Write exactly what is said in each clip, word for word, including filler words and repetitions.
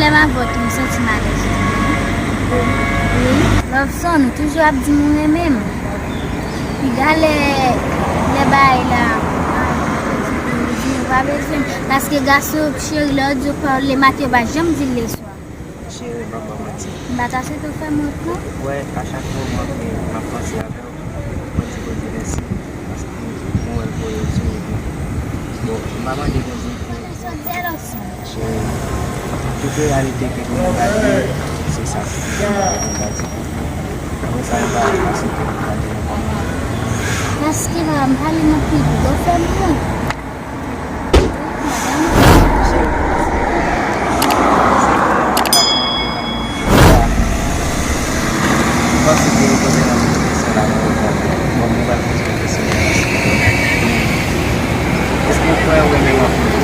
Menm avè w tou, m santi m alèz. Wi. Love son, ou toujou ap di m ou renmen m. Piga lè, lè bagay la, ou di ou pa bezwen m. Paske gason yo, cheri, lè yo di yo pa yo le maten, yo pa janm di l leswa. Cheri, m ap ba w manti. M pa ta swete w fè m wont non. Ou wè, a chak moman ke m ap panse avè w, mwen di Bondye mèsi, paske mwen wè l voye w sou wout mwen. Bon, m pa mande Bondye pou Cheri, tout reyalite ke pou nou gade, se sa ki pou nou gade pou nou. Apre sa, nou pa pase ke nou gade nan kòmantè. Paske la, m pale nan piblik, ou fè m wont. Cheri, se pou nou pa kòmantè. Ou panse ke repoze nan poze kesyon la, mwen reponn. Bon, mwen pral poze yon kesyon. Èske ou kwè ou renmen m anpil?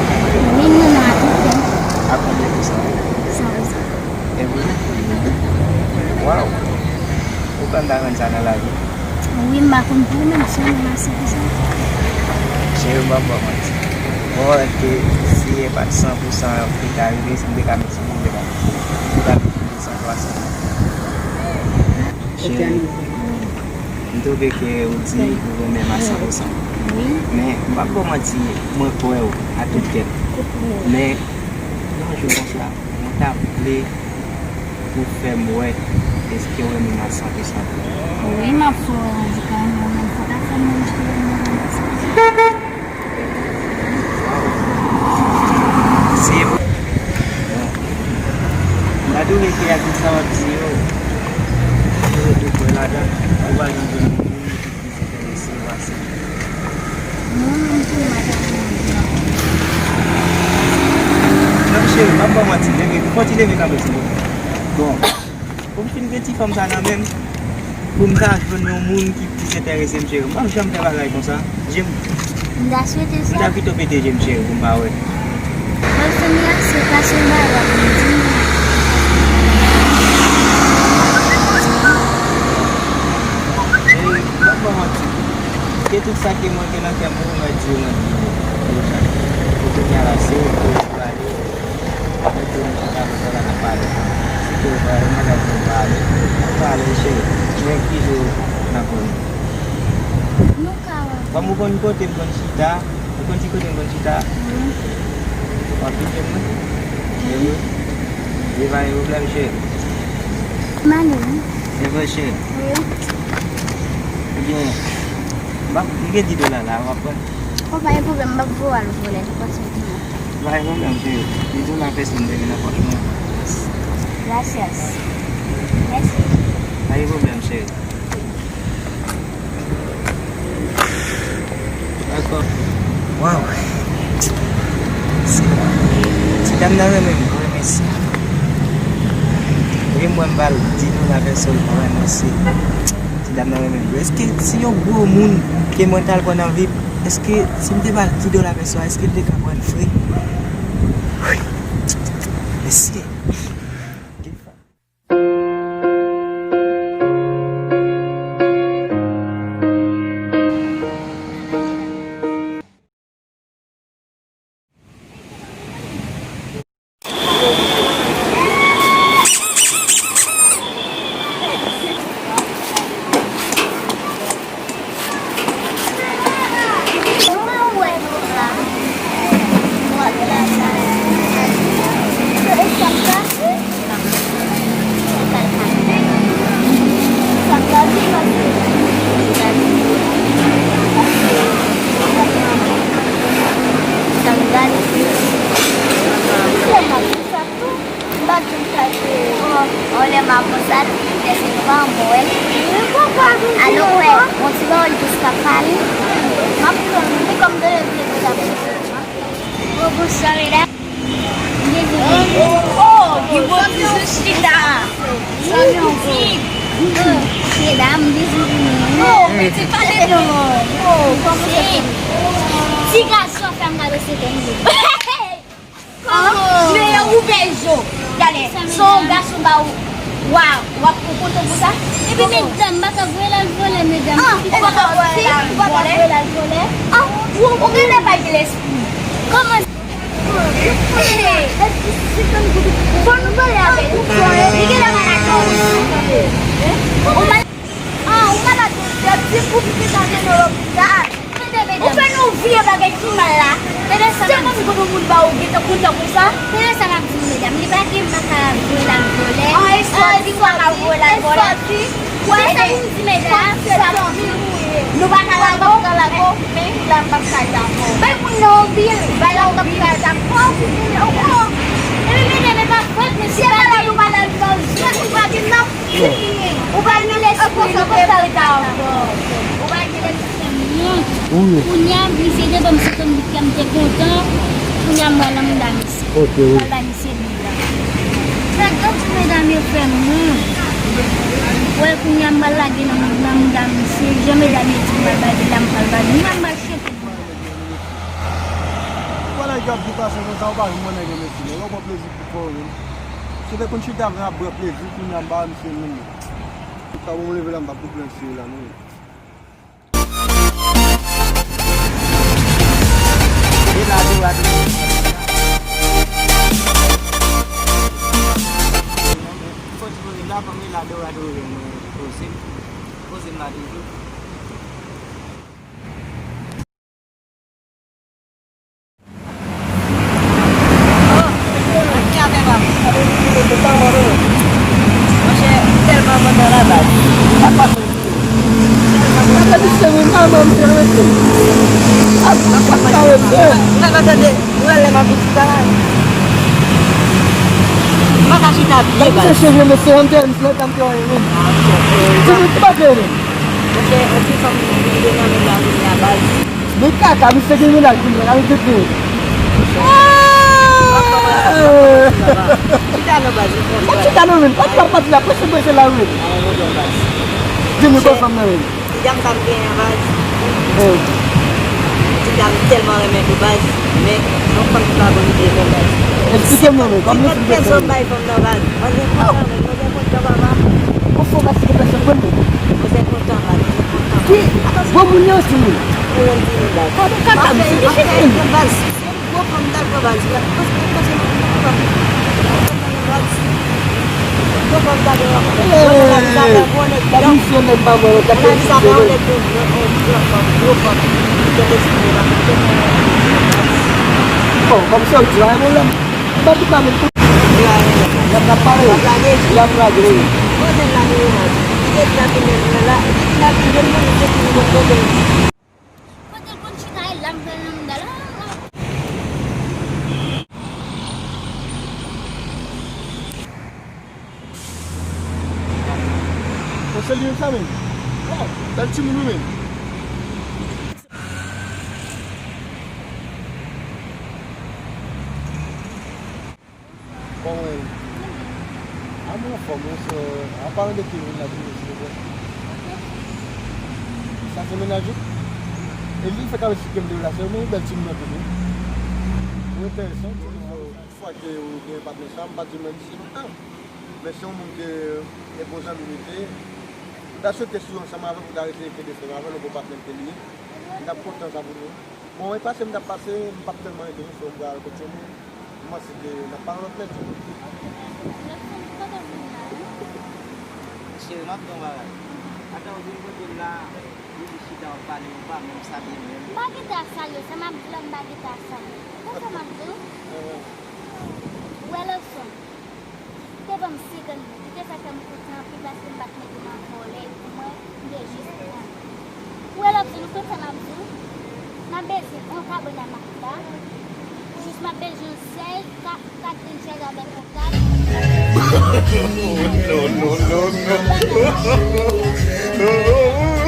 Wi, m renmen w a tout kè m. A konbyen pousan? San pousan. E vre? Waw! Ou kwè m ta jwenn sa nan lavi? Wi, m pa konn pou ou, men m renmen w a san pousan. Cheri, m p ap ba w manti. Mwen wè ke si e pa t san pousan an ki ta rive, si m te ka met sou kote la, m te ka met de san twa san. Cheri, m twouve ke ou di ou renmen m a san pousan. Wi. Men, m p ap ba w manti, mwen kwè w a tout kè m. Men, yon jou konsa, mwen ta vle pou w fè m wè èske w renmen m a san pousan. Wi, m ap fè w wè radikal, men fò w ta fè m wè èske w renmen m a san pousan. Se vre. Bon. M ta twouve ke ak tout sa w ap di yo, ou toujou tou kwè ladan. Ou pa janm jwenn yon moun ki plis enterese w pase m. Mwen menm tou, m pa ta renmen w. Non, cheri, m ap ba w manti. Leve, fò w ti leve kanpe ti bout. Bon. Pou m fin gen ti fanm sa nan men m, pou m ta jwenn yon moun ki plis enterese m, cheri. M p ap janm fè bagay konsa. Jem. M ta swete sa. M ta pito pete je m, cheri, pou m pa wè. Lòt fanmi a, se pa se yon bagay w ap vin di m. Cheri, m p ap ba w manti. Se tout sa ke mwen gen nan kè m pou mwen di yo, mwen di yo. Pou kounye a la, se ou ki pale. Mwen di nou konsa, konsa la n ap pale. Si ke w pale, mwen ta di w pale. Pale, cheri. Men ki jou n ap konnen? Nou ka wè. Kòm ou konn kote m konn chita, ou konn ki kote m konn chita? Wi. W ap kite m, wi? Wi. Li pa gen pwoblèm, cheri. M ale, wi. Se vre, cheri? Wi. Ebyen, m ap, m gen di dola la, w ap pran? Bon, pa gen pwoblèm, m ap voye al vòlè, nenpòt sa w di mwen. Pa gen pwoblèm, cheri. Di dola pèsonn te vin nan pòch mwen. Gracias. Mèsi. Pa gen pwoblèm, cheri. Dakò. Waw. Ti dam nan renmen m vre, mèsi. Epi m wè m ba l di dola pèsonn vre, mèsi. Ti dam nan renmen m vre. Èske se yon gwo moun ke mwen t al pran nan vi m? Èske si m te ba l di dola pèsonn, èske l te ka pran l vre? Wi. Mèsi. Sa m gade. M pa t janm kache. Oh, oh, lè m ap konsa, lè se fanm, wè. Alò, wè, yon ti pawòl jis k ap pale. M ap pran, men kòm de lè vle konsa. Oh, bonswa, medam. M bezwen. Oh, yon bon ti sou chita. Yon ti. Medam, m bezwen vini. Oh, pitit, pale non. Oh, kòman se? Ti gason fè m gade se tèm de. Kòman? Men ou bèl jo. Gade, se yon gason ba ou. Waw, w ap ou kontan pou sa? Epi medam, m pa t ap voye l al vòlè, medam. Ah, ou pa t ap voye l al vòlè? Ou pa t ap voye l al vòlè? Ah, ou, ou gen lè pa gen lespri. Kòman? Fò nou pale avè l. Li genlè malad tou. Ou malad? Ah, ou malad tou. Yo di pou pitit la mennen w lopital. Ou fè nou vye bagay ki mal la. Se konn kote moun ba ou gentan kontan konsa. Tande sa m ap di nou, medam. Li pa gen m pa ka voye l al vòlè. Ah, e sa w di m pa ka voye l al vòlè. Wè sa pou m di medam. Nou pa ka lago. Men la m p ap ka lago. Bay moun nan anpil. Bay la m p ap ka lago. Epi medam, e pa fòt nou, se pa nou pa la. Ou pa gen lespri, nou pa ka rete ankò. Ou pa gen lespri. Kounye a, misye te ban m senkant goud, kè m te kontan. Kounye a, m pral anndan misye. Ok, wi. Pral ba misye bil la. Sa gad ti medam yo fè moun. Wè, kounye a, m pral lage nan anndan misye. Jan medam yo di m pral ba bil la, m pral ba bil. Mwen, m pral chante. Ou pa nèg k ap di pase konsa, ou pa jwenn mwen nèg yo, mesye. Nèg yo pran plezi pou kò yo. Si te konn chita avè m ap pran plezi, kounye a, m pa wè misye menm. Sa bon, m leve la, m pa pou pran misye la, non. E la, Dora, Dora. Fò ti poze m la, fò m e la, Dora, Dora, mwen poze m. Poze m la toujou. Monchè, m tèlman kontan la, baz. Sa pase? Sa pase, se mwen, mwen, mwen, mwen, mwen. Mwen pa tande, mwen lè m ap vin chita la. Mwen pa ka chita byen, baz. Sa chanje, mesye, m te, m te, m te, m te, Monchè, anpil fanm ki vin nan men la, vin la, baz. Men kaka, misye gen mennaj kounye a, misye te. Chita nan baz, ou konn. Pa chita nan men, pa chita, pa chita, prese, prese la, wi. Di m, bon fanm nan, wi. Medam sa m genyen, baz. Medam tèlman renmen tou, baz. Men, yon fanm ki pa bon ide, non, baz. Eksplike m non, men, kòman eksplike sa? Kèl zòn bay fanm nan, baz. Mwen gen kontan, men, mwen gen kontan, papa. Ou fò, baz, ki pèsòn, bon, men. Mwen gen kontan, baz. Ki? Bon moun yo, timoun. Mwen gen timoun, baz. Kòman kaka, misye, misye, baz. Gwo fanm dakò, baz. Paske, paske, gwo fanm dakò. Gwo fanm dakò. Gwo fanm dakò. Gwo nèg, gwo nèg. Bon, kòm se ou di, pa gen pwoblèm. Ban tout la menm tout. Lè m ap pale, lè m lage. Poze l la, nou, baz. Li te di l ap vin la, li te di l ap vin, li te di l ap vin. Kote l konn chita, e la m pral nan mouda l. Bon, se li menm sa menm. Waw, bèl timoun wi menm. Kòman w ye? A, mwen anfòm, wi, sè. An palan de Kevin la, silvouplè. Sa se mennaj ou? E li fèk ap esplike m de relasyon, men yon bèl timoun anpil, wi. Ou enteresan, timoun. Fwa ke ou gen patnè sa, m pa di mwen di se lontan. Men se yon moun ke e bon zanmi nou te ye. M ta swete si w ansanm avè l, pou w ta rete kenbe frè avè l, yon bon patnè ke li ye. M t ap kontan sa pou nou. Bon, e pase m t ap pase, m p ap tèlman rete non, so m pral al kot yon moun. M panse ke n ap pale lòt lè tou. Mesye, m ap di yon bagay. Ata w vin kote m la, ou di chita w ap pale, ou pa menm salye m menm. M pa gentan ap salye w, sa m ap di w la, m pa gentan ap salye w. Konn sa m ap di w? Ou wè Lobson? Li te ban m senkant goud. Li te sa fè m kontan anpil paske m pa t mete nan vòlè pou mwen, m te jis pran. Ou wè Lobson, ou konn sa m ap di w? M ap bezwen yon kabòn a Makita. Jis m ap bezwen yon sèz, ka-, katrenn sèz avèk yon kat. No, no, no, no.